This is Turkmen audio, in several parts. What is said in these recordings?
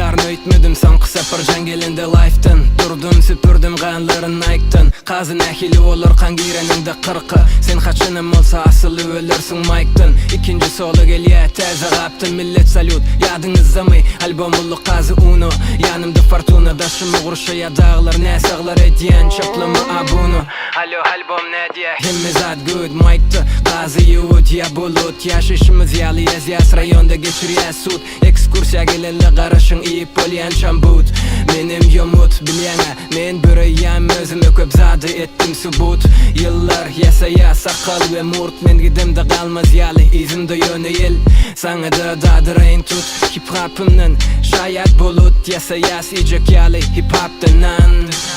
Uçaryn öýtmedim soňky sapar jaň gelende life'dan Durdum süpürdim ganlaryn Nike'dan Kazy nähili bolarkaň gireniňde kyrka Sen haçanam bolsa asyly ölersiň maýkdan Ikinji solo gelýä täze gapdan Millet salýut ýadyňyzdamy Albom uly kazy uno Ýanymda fortuna daşymy gurşaýa daglar Näsaglar edýän çaklama abuna Alo albom nädýä hemme zat good Maýkda kazy ýuwut ýa bulut Ýaşaýşymyz ýaly ýazýas raýonda geçirýäs sud Ekskursiýa gelenle garaşyň iýip bolýançam but Menem ýomut bilýäňä men büreýýäm özüme köp zady etdim subut Ýyllar ýasaýa sakgal we murt men gidemde galmaz ýaly yzymda ýöne ýel Saňada dadyraýyn tut hip hopymdan şaýat bulut ýasaýas iýjek ýaly hip hopdan nan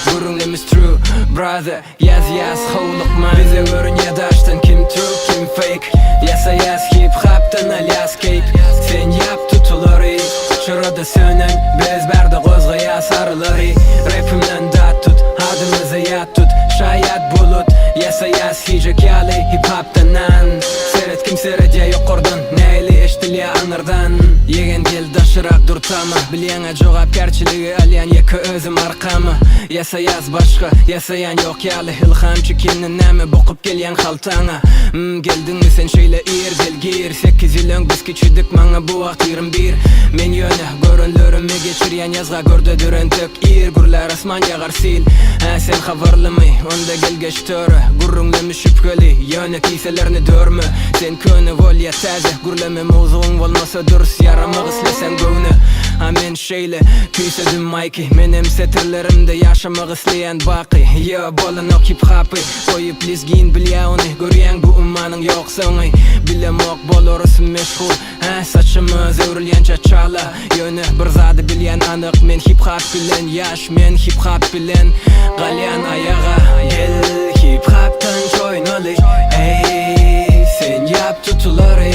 Gürrüňlemiz true brother Ýazýas howlukman Bize görünýä daşdan kim true kim fake Ýasaýas hip hopdan alýas keýp Sen ýap tutulary Çyrada sönen Biz bärde gozgaýas arylary Repimden dat tut Adymyzy ýat tut Şaýat bulut Ýasaýas hiýjek ýaly hip hopdan nan Seret kim seredýä ýokardan Nähili eşdilýä aňyrdan Ýegen gel daşyrak dur tama Bilýäňä jogapkärçiligi alýan ýeke özüm arkama Ýasaýas başga ýasaýan ýok ýaly Ylhamçy kimden näme bokup gelýäň haltaňa Hum geldiňmi sen şeýle ir gel gir Sekiz ýyl öň biz kiçidik maňa bu wagt 21 Men ýöne görenlerimi geçirýän ýazga görde düren tek ir Gürlär asman ýagar sil Hä sen habarlymy onda gel geç töre Gürrüňlemi şübheli ýöne kiselerini dörme Sen köne bolýa täze gürleme mowzugyň bolmasa dürs Ýaramak isleseň göwne A men şeýle küýsedim maýky Menem setirlerimde ýaşamak isleýän baky Ýo bolanok hip hopy goýup lizgin bilýä ony Görýäň bu ummanyň ýok soňy Bilemok bolarys meşhur Hä saçymyz öwrülýänçä çala Ýöne bir zady bilýän anyk men hip hop bilen ýaş men hip hop bilen galýan aýaga Gel hip hop tans oýnaly Eý sen ýap tutulary.